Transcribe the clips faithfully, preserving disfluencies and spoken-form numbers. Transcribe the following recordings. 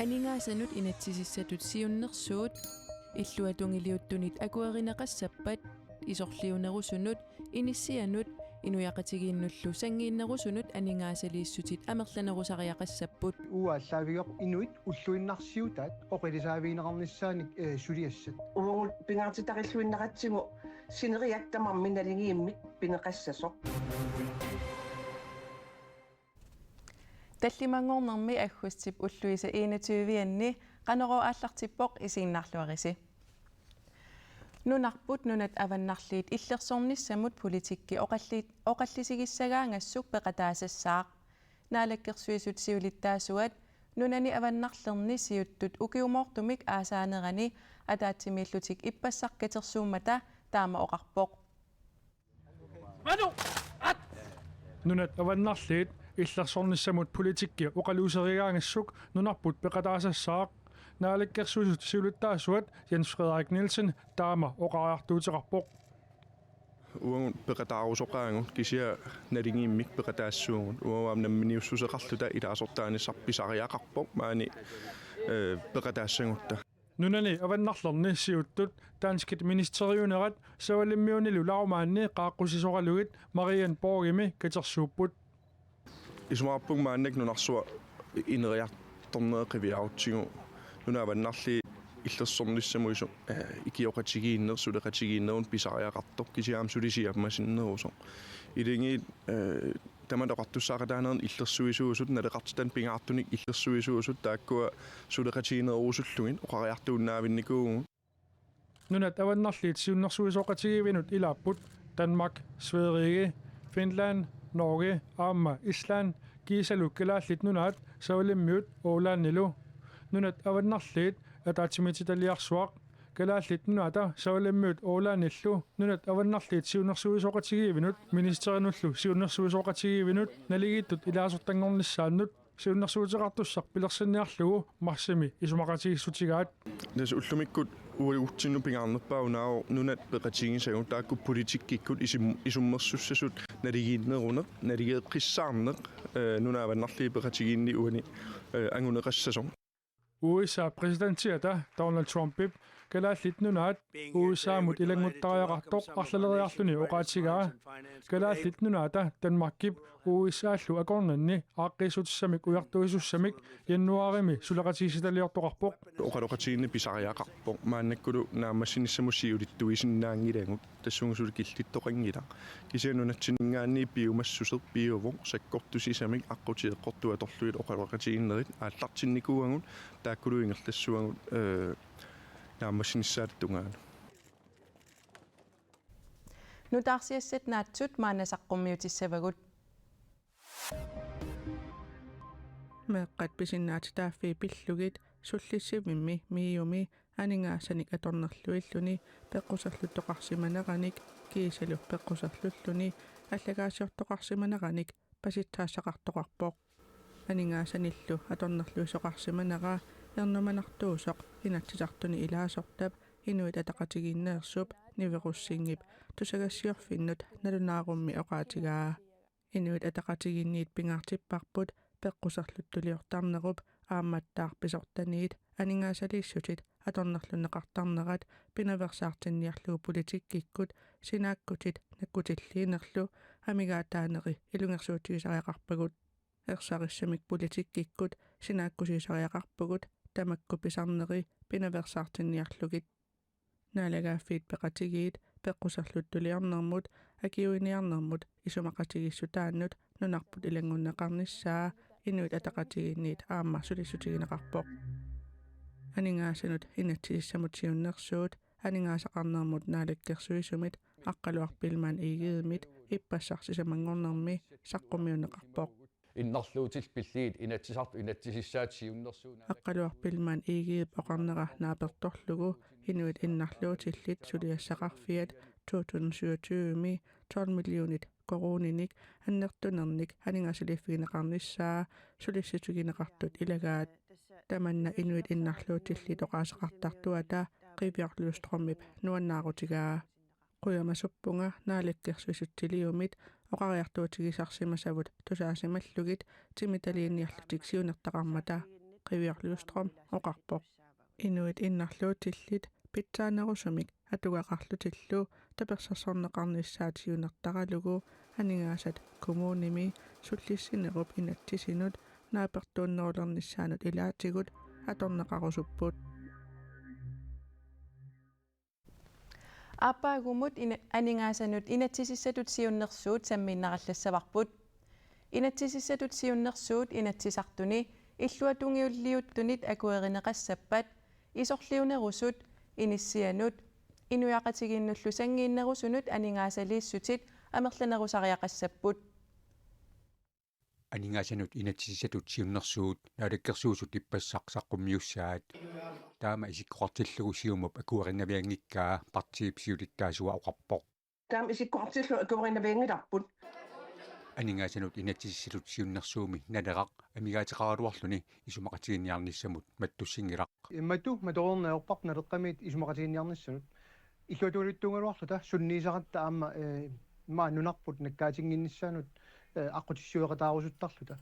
Aningaasanut inatsisissatut siunnersuut illuatungiliuttunit akuerineqassappat isorliunerusunut inissianut inuiaqatigiinnullu sanngiinnerusunut aningaasaliissutit amerlanerusariaqassapput. Uagut aallaavigaarput inuit ulluinnarsiutaat oqilisaavigineqarnissaanik, eh, suliassat. Uagut pingaartitarilluinnaratsigu sineriak tamarmi naligiimmik pineqassasoq. Tallimanngornermi aggustip ulluisa enogtyve-anni Qanorooq aallartippoq, isiginnaarluarisi. Nunarput nunat avannarliit illersornissamut politikki oqalli-, oqallisigissagaangassuk peqataasassaaq. Naalakkersuisut siulittaasuat nunani avannarlerni siuttut ukiumoortumik aasaanerani ataatsimiillutik ippassaq katersuummata taama oqarpoq. Nunat avannarliit illersornissamut politikki oqaluuserigaangassuk nunarput peqataasassaaq. Naalakkersuisut siulittaasuat Jens Frederik Nielsen taama oqariartuuteqarpoq. Uagut peqataarusoqaagut kisianni naligiimmik peqataassuugut. Uagut aamma namminiussuseqarluta ilaasortaanissaq pisariaqarpoq maani, eh, peqataassagutta. Nunani avannarlerni siuttut danskit ministeriunerat Savalimmiunilu Laumaanni qaaqqusisoralugit Marienborgimi katersuupput. Isumaqarpunga maannakkut nunarsuaq ineriartornera qiviarutsigu. Nunat avannarliit illersornissamut isu-, eh, ikioqatigiinneq, suleqatigiinnerunik pisariaqartoq, kisianni aamma suli siammasinnerusoq. Ilagiit, eh, tamanna oqartussaaqataanermi illersuisuusut, naleqartitat pingaartunik illersuisuusut, taakkua suleqatigiinnerusullugit oqariartuinnavinnikuuvugut. Nunat avannarliit siunnersuisoqatigiivinut ilaapput Danmark, Sverige, Finland, Norge aamma Island, kiisalu Kalaallit Nunaat Savalimmiut Ålandilu. Nunat avannarliit ataatsimiititaliarsuaq Kalaallit Nunaata Savalimmiut Ålandillu nunat avannarliit siunnersuisoqatigiivinut ministerinullu siunnersuisoqatigiivinut naligiittut ilaasortanngornissaannut siunnersuuteqartussaq pilersinniarlugu marsimi isumaqatigiissutigaat. Tassa ullumikkut uagutsinnut pingaarnerpaaq unaavoq nunat peqatigisagut taakku politikkikkut isum-, isummersussasut naligiinneruneq, naligeeqqissaarneq, eh, nunat avannarliit peqatigiinni uani, eh, anguneqassasoq. U S A præsidentiata Donald Trumpip Kalaallit Nunaat U S A-mut ilannguttariaqartoq arlaleriarluni oqaatigaa. Kalaallit Nunaata Danmarkip U S A-llu akornanni aaqqiissutissamik ujartuisussamik januaarimi suleqatigiissitaliortoqarpoq. Oqaloqatigiinneq pisariaqarpoq. Maannakkut naammassinissamut siulittuisinnaanngilagut. Tassunga suli killittoqanngilaq. Kisianni nunatsinninngaanniit piumassuseq piuvoq, sakkortusisamik aqqutigeqqortut atorlugit oqaloqatigiinnerit aallartinnikuuagut, taakkulu ingerlassuagut, eh, naammassinissaata tungaanut. Nutaarsiassat naatsut maanna saqqummiutissavagut. Meeqqat pisinnaatitaaffii pillugit sullissivimmi MIO-mi aningaasanik atornerluilluni peqquserluttoqarsimaneranik kiisalu peqquserlulluni allagaasiortoqarsimaneranik pasitsaassaqartoqarpoq. Aningaasanillu atornerluisoqarsimanera ernumanartuusoq Inatsisartuni ilaasortap Inuit Ataqatigiinneersup Nivi Rosingip tusagassiorfinnut nalunaarummi oqaatigaa. Inuit Ataqatigiinniit pingaartipparput peqquserluttuliortarnerup aammattaaq pisortaniit aningaasaliissutit atornerlunneqartarnerat pinaveersaartinniarlugu politikkikkut sinaakkutit nakkutilliinerlu amigaataaneri ilungersuutigisariaqarpagut. Ersarissamik politikkikkut sinaakkusiisariaqarpugut tamakku pisarneri pinaveersaartinniarlugit. Naalagaaffiit Peqatigiit peqquserluttuliornermut akiuiniarnermut isumaqatigiissutaannut nunarput ilanngunneqarnissaa Inuit Ataqatigiinniit aamma sulissutigineqarpoq. Aningaasanut inatsisissamut siunnersuut aningaasaqarnermut naalakkersuisumit Aqqaluaq Biilmann Egedemit ippassaq sisamanngornermi saqqummiunneqarpoq. Innarluutillit pillugit Inatsisartut inatsisissaat siunnersuut. Aqqaluaq Biilmann Egedep oqarnera naapertorlugu inuit innarluutillit suliassaqarfiat to tusind syvogtyve-mi tolv millionit koruuninik annertunernik aningaasaliiffigineqarnissaa sulissutigineqartut ilagaat. Tamanna inuit innarluutillit oqaaseqartartuata Qiviaq Lystrømip nuannaarutigaa. Qujamasuppunga naalakkersuisuttiliumit oqariartuutigisarsimasavut tusaasimallugit timitaliiniarlutik siunertaqarmata. Qiviaq Lyström oqarpoq. Inuit innarluutillit pitsaanerusumik atugaqarlutillu tapersersorneqarnissaat siunertaralugu aningaasat kommunimi sullissinerup inatsisinut naapertuunnerulernissaanut ilaatigut atorneqarusupput. Aappaagumut ina-, aningaasanut inatsisissatut siunnersuut sammiinnarallassavarput. Inatsisissatut siunnersuut Inatsisartuni illuatungiliuttunit akuerineqassappat isorliunerusut inissianut inuiaqatigiinnullu sanngiinnerusunut aningaasaliissutit amerlanerusariaqassapput. Aningaasanut inatsisissatut siunnersuut naalakkersuisut ippassaq saqqummiussaat. Taama isikkoqartillugu Siumup akuerinavianngikkaa partiip siulittaasua oqarpoq. Taama isikkoqartillugu akuerinavianngilarput. Aningaasanut inatsisissatut siunnersuumi Naleraq amigaateqaraluarluni isumaqatigiinniarnissamut mattussinngilaq. Imatut matoreerneq ajorparput Naleqqamiit isumaqatigiinniarnissamut. Illuatungiliuttuugaluarluta sunniisaratta aamma, eh, immaqa nunarput nakkaatinnginnissaanut, eh, aqqutissiueqataarusuttarluta.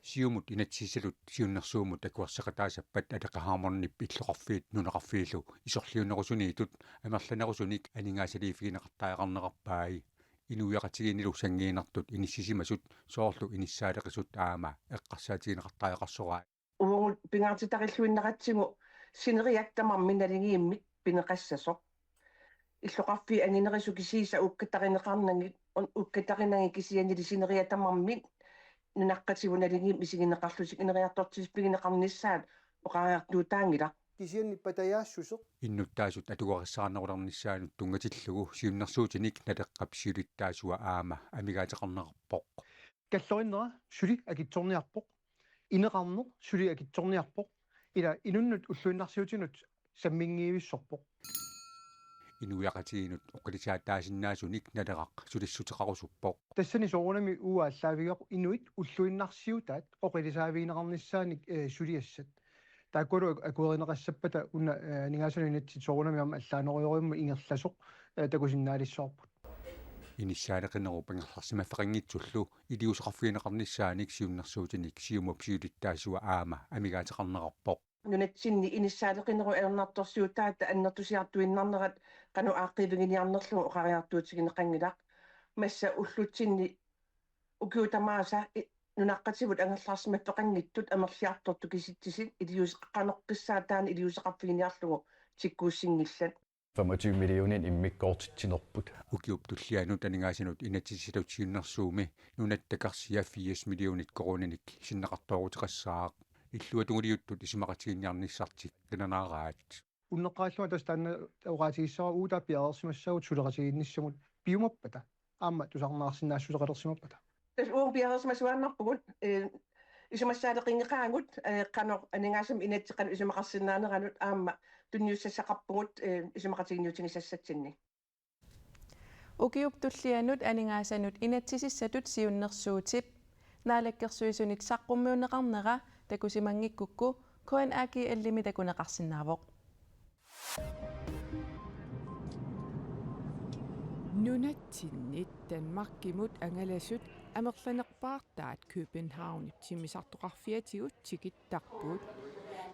Siumut inatsisissatut siunnersuummut akuerseqataassappat Aleqa Hammondip illoqarfiit nunaqarfiillu isorliunerusuniittut amerlanerusunik aningaasaliiffigineqartariaqarnerarpai. Inuiaqatigiinnilu sanngiinnartut inissisimasut soorlu inissaaleqisut aamma eqqarsaatigineqartariaqarsorai. Uagut pingaartitarilluinnaratsigu sineriak tamarmik naligiimmik pineqassasoq. Illoqarfiit anginerisut kisiisa ukkatarineqarnagit, un-, ukkatarinagit kisiannili sineriak tamarmik nunaqqatigut naligiimmik isigineqarlutik ineriartortitsivigineqarnissaat oqariartuutaanngilaq. Kisianni patajaassuseq. Innuttaasut atugarissaarnerulernissaannut tunngatillugu siunnersuutinik Naleqqap siulittaasua aamma amigaateqarnerarpoq. Kallorinnera suli akitsorniarpoq. Ineqarneq suli akitsorniarpoq. Ila inunnut ulluinnarsiutinut samminngivissorpoq. Inuiaqatigiinnut oqilisaataasinnaasunik Naleraq sulissuteqarusuppoq. Tassani soorunami uagut aallaavigaaq inuit ulluinnarsiutaat oqilisaavigineqarnissaanik, eh, suliassat. Taakkualu akuerineqassappata una, eh, aningaasanut inatsit soorunami aamma allaanerujorujummik ingerlasoq, eh, takusinnaalissavarput. Inissaaleqinerup angerlarsimaffeqanngitsullu iliuuseqarfigineqarnissaanik siunnersuutinik Siumup siulittaasua aamma amigaateqarnerarpoq. Nunatsinni inissaaleqinerup ajornartorsiutaata annertusiartuinnarnerat qanoq aaqqiiviginiarnerlugu oqariartuutigineqanngilaq. Massa ullutsinni ukiut tamaasa i-, nunaqqativut angerlarsimaffeqanngitsut amerliartortut kisitsisit iliuuseq-, qanoq qissaat taanna iliuuseqarfiginiarlugu tikkuussinngillat. Femogtyve millioner immikkoortitsinerput. Ukiup tullianut aningaasanut inatsisissatut siunnersuumi nunatta karsia firs millionit koruuninik sinneqartooruteqassaaq. Illuatungiliuttut isumaqatigiinniarnissartik qilanaaraat. Unneqqarillunga tassa taanna oqaatigissavara uagut piareersimassaagut suleqatigiinnissamut piumappata aamma tusarnaarsinnaassuseqalersimappata. Tassa uagut piareersimasuaannarpugut, eh, isumassaaleqinngeqaagut, eh, qanoq aningaasanut inatsit qanoq isumaqarsinnaaneranut aamma tunniussassaqarpugut, eh, isumaqatiginniutigisassatsinnik. Ukiup tullianut aningaasanut inatsisissatut siunnersuutip Naalakkersuisunit saqqummiunneqarnera takusimanngikkukku K N A G L-imi takuneqarsinnaavoq. Nunatsinnit Danmarkimut angalasut amerlanerpaartaat Københavnip timmisartoqarfiatigut tikittarput.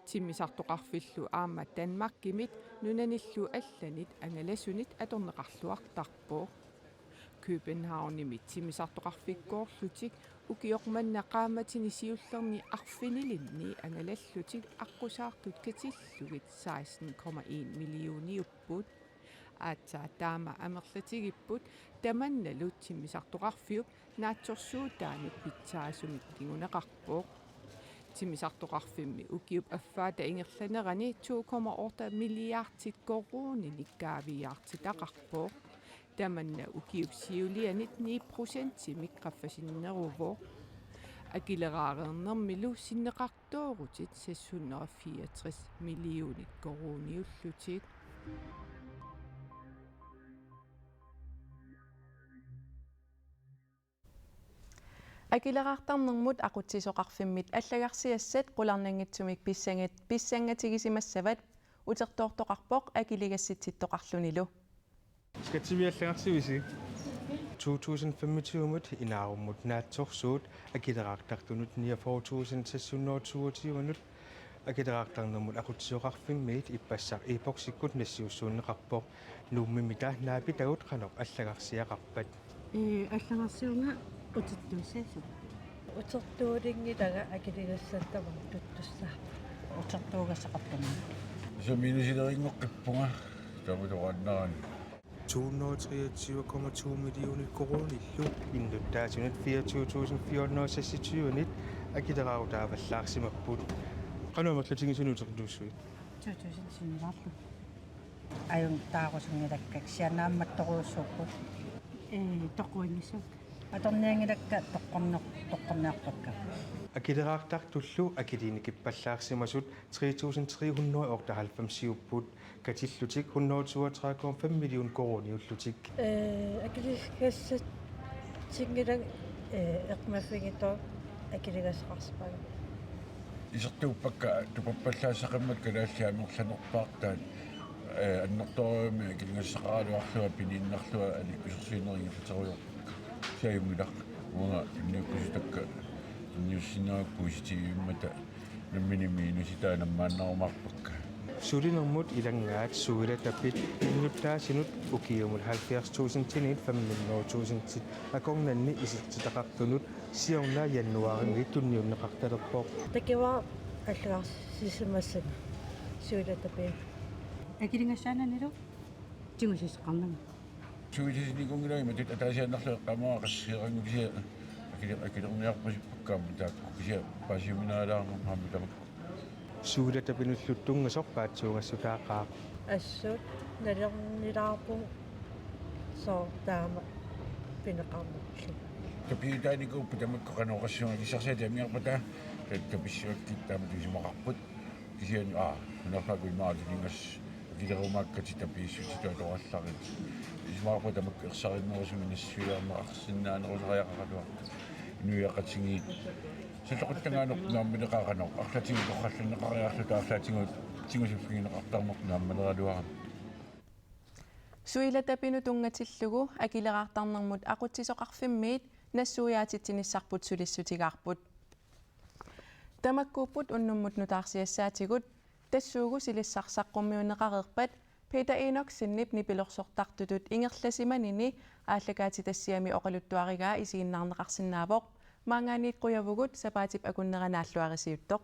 Timmisartoqarfillu aamma Danmarkimit nunanillu allanit angalasunit atorneqarluartarpoq. Københavnimi timmisartoqarfikkoorlutik ukioq manna qaammatini siullerni arfinilinni angalallutik aqqusaartut katillugit seksten komma en millioniupput. Aatsaat taama amerlatigipput tamannalu timmisartoqarfiup naatsorsuutaanut pitsaasumik kinguneqarpoq. Timmisartoqarfimmi ukiup affaata ingerlanerani to komma otte milliardit koruuninik kaaviiaartitaqarpoq. Tamanna ukiup siulianit ni procentimik qaffasinneruvoq. Akileraareernermilu sinneqartoorutit seks hundrede og fireogtres millioner koruuniullutik. Akileraartarnermut aqutsisoqarfimmit allagarsiassat qularnanngitsumik pissangat-, pissangatigisimassavat utertoortoqarpoq akiligassitsittoqarlunilu. Skattiviallagarsivisit. To tusind femogtyve-mut inaarummut naatsorsuut akileraartartunut niogfyrre tusind seks hundrede toogtyve-nut akileraartarnermut aqutsisoqarfimmiit ippassaq e-boksikkut nassiussuunneqarpoq. Nuummimita naapitagut qanoq allagarsiaqarpat? Ee, allagarsiorna utertuussaasoq. Utertuulinngilara akiligassatta tuttussaappat. Utertuugassaqarpunga. Tassa minusilerinngoqqippunga taamatoqaannarani. To hundrede og treogtyve komma to millioner koruunillu innuttaasunut fireogtyve tusind fire hundrede og seksogtyve-nit akileraarutaavallaarsimapput. Qanoq amerlatigisumik utertuussuit? To tusind sinnilaarlugit. Ajunngilaq taarusunngilakka, kisianni naammattorujussuupput. Ee, toqquinnissuakka. Atornianngilakka toqqorner-, toqqorniarpakka. Akileraartartullu akiliinikippallaarsimasut tre tusind tre hundrede og otteoghalvfems-iupput, katillutik hundrede toogtredive komma fem million koruuniullutik. Ee, akiligassatsinngilanga, ee, eqqumaffigitsoq akiligassaqarsimapput. Isertuuppakka tupappallaassaqimmat kalaallit amerlanerpaartaat, ee, annertoorujussuarmik akiligassaqaraluarlunga pininnarlunga alikkusersuineq ingerlaterujoorpakka. Kisianni ajunngilaq uanga tunniukkusutakka tunniussinnaapput positivimmata nammineq minusitaa nammaannarumaarpakka. Sulinermut ilanngaat Suilatapit innuttaasunut ukiumut halvfjerds tusindinit fem hundrede tusindit akornanni isertitaqartunut siorna januaarimiit tunniunneqartalerpoq. Takuara allagarsisimassaanga Suilatapianut. Akiligassaananilu tigusisoqarnanga. Suilasinikuunngilanga imatut ataasiaannarlugu eqqaamavara qasseerannguaq kisianni akile-, akilerniarpasippakka aamma taakku kisianni paasiuminaalaarnermut aamma tamakku. Suilatapinullu tunngasoq paatsuungassutaaqaaq. Assut nalornilaarpunga soorlu taama pineqarnerlu. Tapiutaanikuupput tamakku qanoq oqassuunga kissarsiat amiarpata tapissuakkit taamatut isumaqarput. Kisianni, aa, nunarpaakkut imaatut ingas akilerumaakkatit tapiissutitut atorallarit. Isumaqarpunga tamakku ersarinnerusumik nassuiarneqarsinnaanerusariaqaraluartut. Inuiaqatigiit salloqittagaaneq naammaleraangamik arlaatigut torrallanneqariarluta arlaatigut tigusiffigineqartarneq naammaleraluarami. Suilatapinut tunngatillugu akileraartarnermut aqutsisoqarfimmiit nassuiaatitsinissarput sulissutigaarput. Tamakkuupput unnummut nutaarsiassaatigut, tassuugu silissaq saqqummiunneqareerpat Peter Enoksenip nipilersortartutut ingerlasimanini aallakaatitassiami oqaluttuarigaa isiginnaarneqarsinnaavoq. Maanngaanniit qujavugut, sapaatip akunnera naalluarisiuttoq.